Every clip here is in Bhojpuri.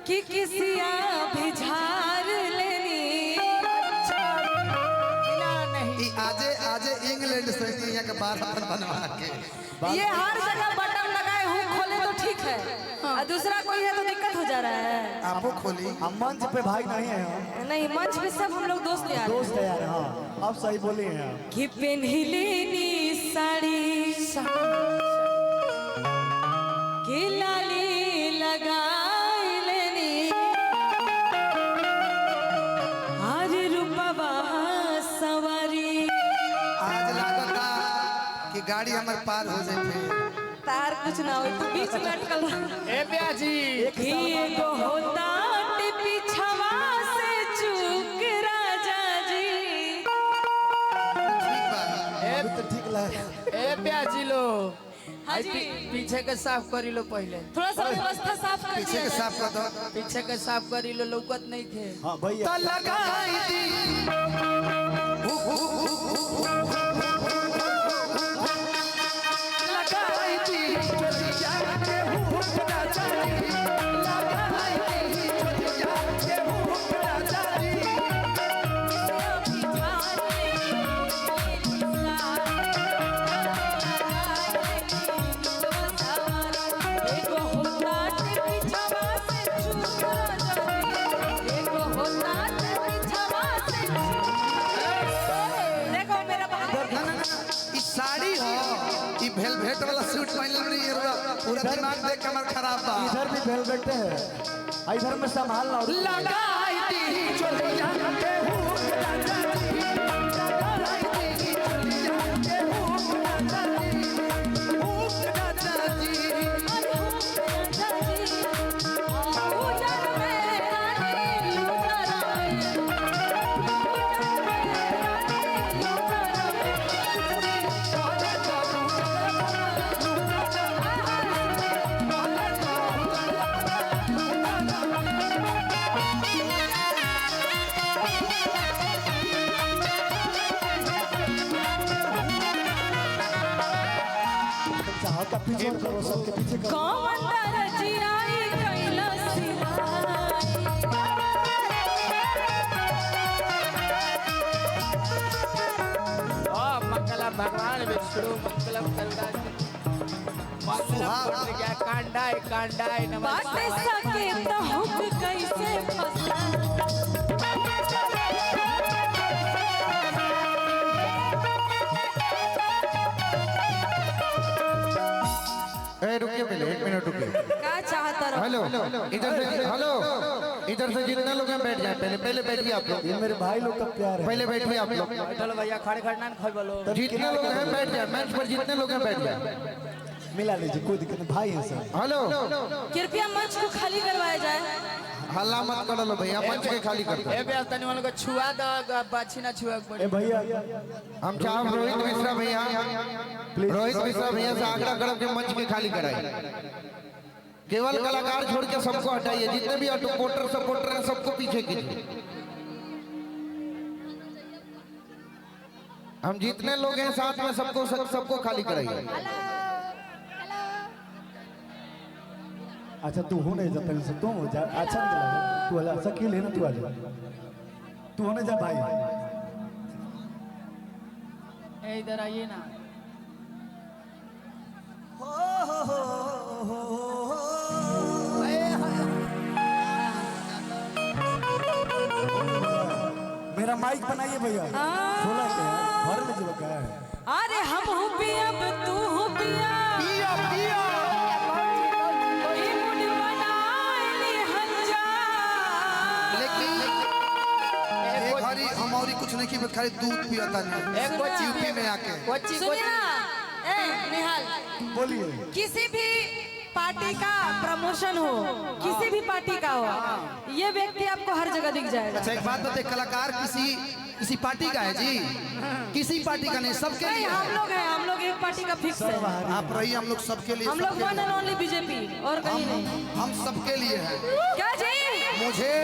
कि किसिया भी झार लेनी। अच्छा मिला नहीं। ई आजे आजे इंग्लैंड से यहाँ के बार अपन बनवा के। ये हर जगह बटन लगाए हूँ, खोले तो ठीक है और दूसरा कोई है तो दिक्कत हो जा रहा है। आपो खोली। हम मंच पे भाई नहीं है हम। नहीं, मंच पे सब हम लोग दोस्त यार हैं। दोस्त है यार। हाँ, आप सही बोली हैं आप। कि पेन्ही लेनी साड़ी कि लाली लगाई लेनी, आज रूपवा सवारी। आज लागता कि गाड़ी हमर पार हो जाए। तार कुछ ना हो तू बीच में अटकल रहा। ए ब्याजी कि एगो होता पीछवा से चूक राजा जी। ठीक बा। अभी तो ठीक लग। ए ब्याजी लो। हाँ जी। पीछे के साफ करी लो पहले। थोड़ा सा व्यवस्था साफ कर पीछे दिया के जाए। साफ कर दो। पीछे के साफ करी लो, लौकत नहीं थे। हाँ भैया। तो लगाई दी। लगाई दी चोलिया के हुक राजा जी। लगाई दी चोलिया के हुक राजा जी। देखो मेरा भाई। ना ना ना, ई साड़ी हो, ई वेलवेट वाला सूट पहनले नहीं ये पूरा दिमाग देख के हमर खराब बा। इधर भी वेलवेट है, इधर में संभाल लो। लगाई दी चोलिया के हुक राजा जी। लगाई दी चोलिया के हुक राजा जी। हुक राजा जी। चाहो का पीछे करो, सबके पीछे करो। कौन दरजियाई कैला सिलाई। ओ मंगलम भगवान विष्णु मंगलम करुणा मंगलम पुण्य कांडाय कांडाय नमः बाटे सके तो हुक कैसे फंसा। ए रुकिए पहले, एक मिनट रुकिए। का चाहता रहो। हेलो इधर से, हेलो इधर से जितने लोग हैं बैठ जाए पहले, पहले बैठिए आप लोग। ये मेरे भाई लोग का प्यार है। पहले बैठिए आप लोग। बैठल भैया, खड़े खड़े ना खइ बोलो। जितने लोग हैं बैठ जाए मंच पर, जितने लोग हैं बैठ जाए। मिला लीजिए, कोई दिक्कत नहीं, भाई है सब। हेलो कृपया मंच को खाली करवाया जाए। हल्ला मत करो लो भैया, मंच के खाली कर दो। ए ब्याज तनी वालों को छुआ दो, बाछी ना छुआ के पड़ी। ए भैया हम चाहे रोहित मिश्रा भैया, रोहित मिश्रा भैया से आग्रह करब के मंच के खाली कराइए। केवल कलाकार छोड़ के सबको हटाइए, जितने भी ऑटो पोटर सपोर्टर हैं सबको पीछे कीजिए। हम जितने लोग हैं साथ में सबको सबको खाली कराइए। अच्छा तू हो नहीं जाता से तुम हो जा, अच्छा निकला तू हला शकील है ना, तू आ जा, तू होने जा भाई। ए इधर आइए ना। मेरा माइक बनाइए भैया, खोला के भर लीजिए क्या है। अरे हम हूँ पिया अब तू हूँ पिया। पिया पिया। ई मुड बनाए ली हंजा। लेकिन एक घड़ी हम और कुछ नहीं की, खाली दूध पियता नहीं। एक कोची यूपी में आके। कोची सुनिए ना ए निहाल, बोलिए। किसी भी पार्टी का प्रमोशन हो, किसी भी पार्टी का हो, ये व्यक्ति आपको हर जगह दिख जाएगा। अच्छा एक बात बताइए, कलाकार किसी किसी पार्टी का है जी? किसी पार्टी का नहीं, सबके नहीं लिए हम है। लोग हैं, हम लोग एक पार्टी का फिक्स है। आप रहिए, हम लोग सबके लिए, हम लोग सबके वन लिए। एंड ओनली बीजेपी और कहीं नहीं। हम सबके लिए हैं। क्या जी? मुझे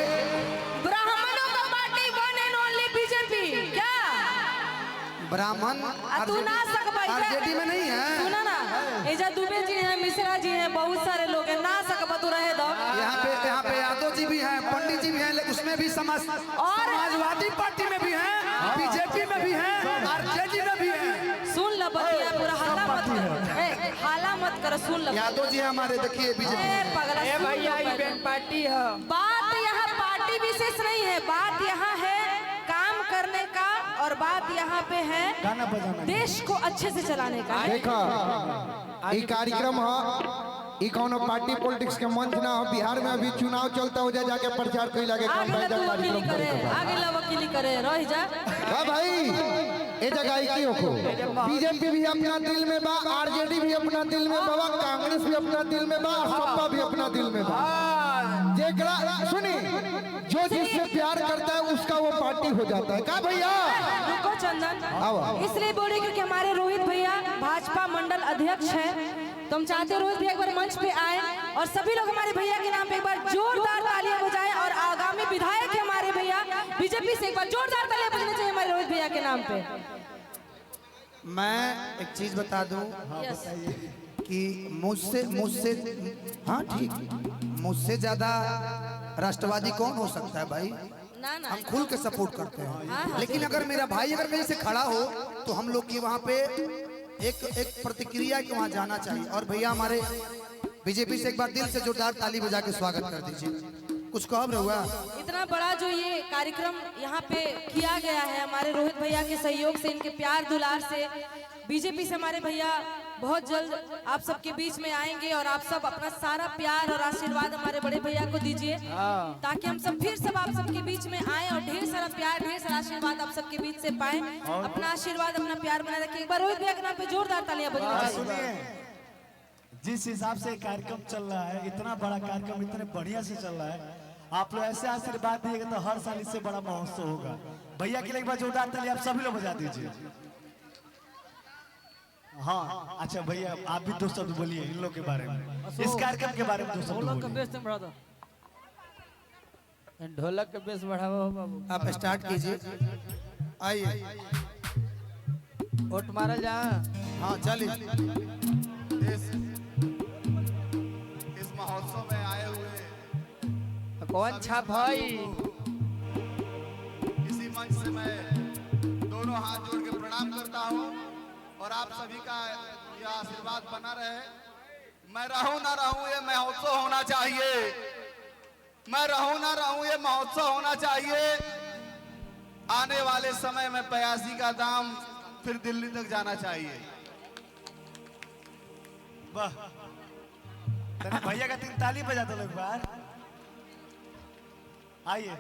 ब्राह्मणों का party one and only BJP. क्या ब्राह्मण आ, तू ना सक भाई आरजेडी में नहीं है। सुना ना, एजा दुबे जी हैं, मिश्रा जी हैं, बहुत सारे लोग हैं, ना सकबा तू रहे दो। यहाँ पे यादव जी भी हैं, पंडित जी भी हैं, लेकिन उसमें भी समाजवादी पार्टी में भी हैं, बीजेपी में भी हैं, आरजेडी में भी हैं। सुन लो बतिया पूरा, हल्ला मत करो, ए, हाला मत करो, सुन लो। यादव जी हमारे देखिए बीजेपी। ए, पगला, ए सुन लो भैया ई पहले। बैंड पार्टी है। बात यहाँ पार्टी विशेष नहीं है, बात यहाँ है काम करने का और बात यहाँ पे है गाना बजाना। देश को अच्छे से चलाने का। देखा ई कार्यक्रम ह, ई कोनो पार्टी पॉलिटिक्स के मंच ना हो। बिहार में अभी चुनाव चलता हो जाए, जाके प्रचार कइला के काम आगे ला भाई तू कार्यक्रम वकीली करे, करे के बा। आगे ला वकीली करे, रह जा। वाह भाई, ए जगह की होखो। बीजेपी भी अपना दिल में बा, आरजेडी भी अपना दिल में बा, कांग्रेस भी अपना दिल में बा, और सपा भी अपना दिल में बा। जेकरा सुनी, जो जिससे प्यार करता है उसका वो पार्टी हो जाता है। का भैया रुको चंदन, आओ। इसलिए बोले क्योंकि हमारे रोहित भैया भाजपा मंडल अध्यक्ष हैं, तो हम चाहते हैं रोहित भैया एक बार मंच पे आए और सभी लोग हमारे भैया के नाम पे एक बार जोरदार तालियां बजाएं। और आगामी विधायक है हमारे भैया बीजेपी से, एक बार जोरदार तालियां बजनी चाहिए हमारे रोहित भैया के नाम पे। मैं एक चीज बता दूं यस। कि मुझसे मुझसे हाँ ठीक, मुझसे ज्यादा राष्ट्रवादी कौन हो सकता है भाई? ना ना, हम खुल के सपोर्ट करते हाँ, हैं, हाँ। लेकिन अगर मेरा भाई अगर कहीं से खड़ा हो तो हम लोग की वहाँ पे एक एक प्रतिक्रिया के वहाँ जाना चाहिए। और भैया हमारे बीजेपी से एक बार दिल से जोरदार ताली बजा के स्वागत कर दीजिए। कुछ कह रहुआ? इतना बड़ा जो ये कार्यक्रम यहाँ पे किया गया है हमारे रोहित भैया के सहयोग से, इनके प्यार दुलार से, बीजेपी से हमारे भैया बहुत जल्द आप सबके बीच में आएंगे और आप सब अपना सारा प्यार और आशीर्वाद हमारे बड़े भैया को दीजिए, ताकि हम सब फिर सब आप सबके बीच में आए और ढेर सारा प्यार, ढेर सारा आशीर्वाद आप सबके बीच से पाए। अपना आशीर्वाद, अपना प्यार बनाए रखिए। एक बार रोहित भैया के नाम पे जोरदार तालियां बजनी चाहिए। सुनिए, जिस हिसाब से कार्यक्रम चल रहा है, इतना बड़ा कार्यक्रम इतने बढ़िया से चल रहा है, आप लोग ऐसे आशीर्वाद दिएगा तो हर साल इससे बड़ा महोत्सव होगा। भैया के लिए एक बार जोरदार ताली आप सभी लोग बजा दीजिए। हाँ अच्छा भैया, आप भी दो शब्द बोलिए इन लोग के बारे में, इस कार्यक्रम के बारे में दो शब्द बोलिए। ढोलक के बेस बढ़ावा हो बाबू। आप स्टार्ट कीजिए, आइए। वोट मारल जा। हाँ चलिए। इस महोत्सव में आए हुए कौन छाप है? इसी मंच से मैं दोनों हाथ जोड़ के प्रणाम करता हूँ और आप सभी का यह आशीर्वाद बना रहे। मैं रहूं ना रहूं ये महोत्सव होना चाहिए, मैं रहूं ना रहूं ये महोत्सव होना चाहिए। आने वाले समय में 82 का दाम फिर दिल्ली तक जाना चाहिए। वाह, तने भैया का तीन ताली बजा दो एक बार। आइए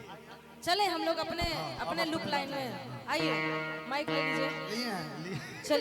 चले हम लोग अपने अपने लुक लाइन में। आइए माइक ले लीजिए, लिए हैं। चलिए।